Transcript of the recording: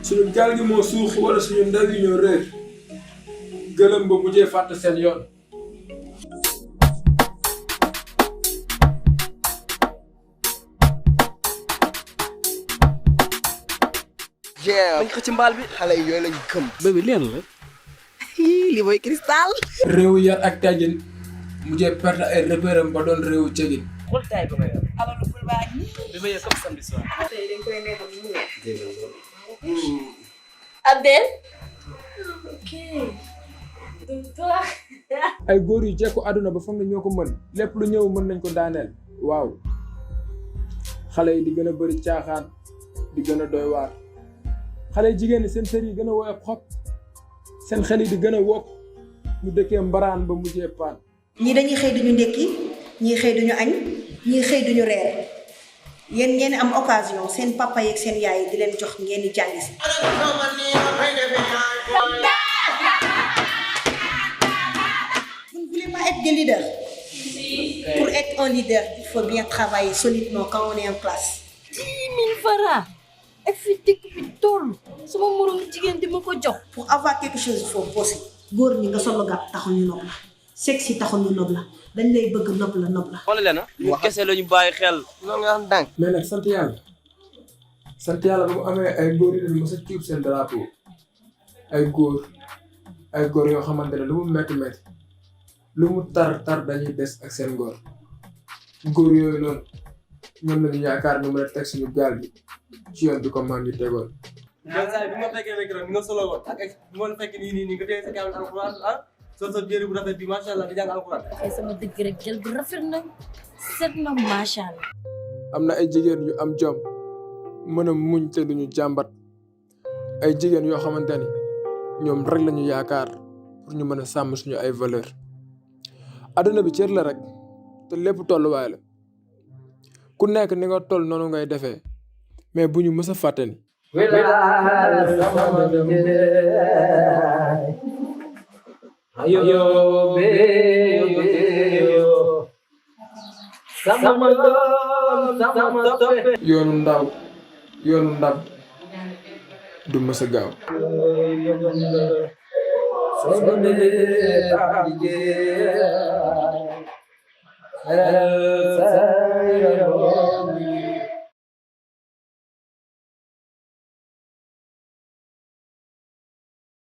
suñu gaal gi moo suux wala suñu ndaw yi ñoo réer gëlëm ba mujjee fàtte seen yoon. bañ ko ci mbaal bi xale yi yooyu lañ gëm. bébé leen la. li mooy cristal. réewu yar ak teggin mujjee perte ay repéram ba doon réewu cegin. xool taay ba nga yor. alors lu baa ngi. bébé yow comme samedi soir. tey dañ koy neexal mu neex. Abdel. Ok. Donc toi. ay góor yu jekku àdduna ba foog ne ñoo ko mën lépp lu ñëw mën nañ ko daaneel. waaw xale yi di gën a bëri caaxaan di gën a doy waar xale yi jigéen ñi seen sër yi gën a woyof xob seen xel yi di gën a wokk ñu dëkkee mbaraan ba mujjee paan. ñii dañuy xëy duñu ndékki ñii xëy duñu añ ñii xëy duñu reer yéen ngeen am occasion seen papa yeeg seen yaay di leen jox ngeen di jàngi si. Vous ne voulez pas être des leaders? Pour être un leader, il faut bien travailler solidement quand on est en classe. 10 000 francs. Et puis dëkk bi toll sama moroom jigéen di ma ko jox. Pour avoir quelque chose il faut bosser. góor ñi nga solo gàtt taxul ñu nopp la sexe yi taxul ñu nopp la dañ lay bëgg nopp la. xoolal leen ah. ñu kese la ñu bàyyi xel. loolu nga xam dànk. mais nag sant yàlla ba mu amee ay góor yi dañu mës a cuub seen drapeau ay góor yoo xamante ne lu mu métti lu mu tar dañuy des ak seen góor yooyu noonu ñoom la ñu yaakaar ñu mën a teg suñu gaal bi ci yoon bi comme man ñu tegoon. man saa yi bi ma fekkee rek ni nga solo woon ak bi ma la fekk nii nga téye sa kaamil alxuraan ah soo jëri bu rafet bi macha allah di jàng alxuraan. waxee sama dëgg rek jël bu rafet na set na macha allah. am na ay jigéen yu am jom mën a muñ te duñu jàmbat ay jigéen yoo xamante ni ñoom rek la ñu yaakaar pour ñu mën a sàmm suñu ay valeur adduna bi cër la rek te lépp tolluwaay la ku nekk ni nga toll noonu ngay defee mais bu ñu mës a fàtte ni yoonu ndam du mës a gaaw.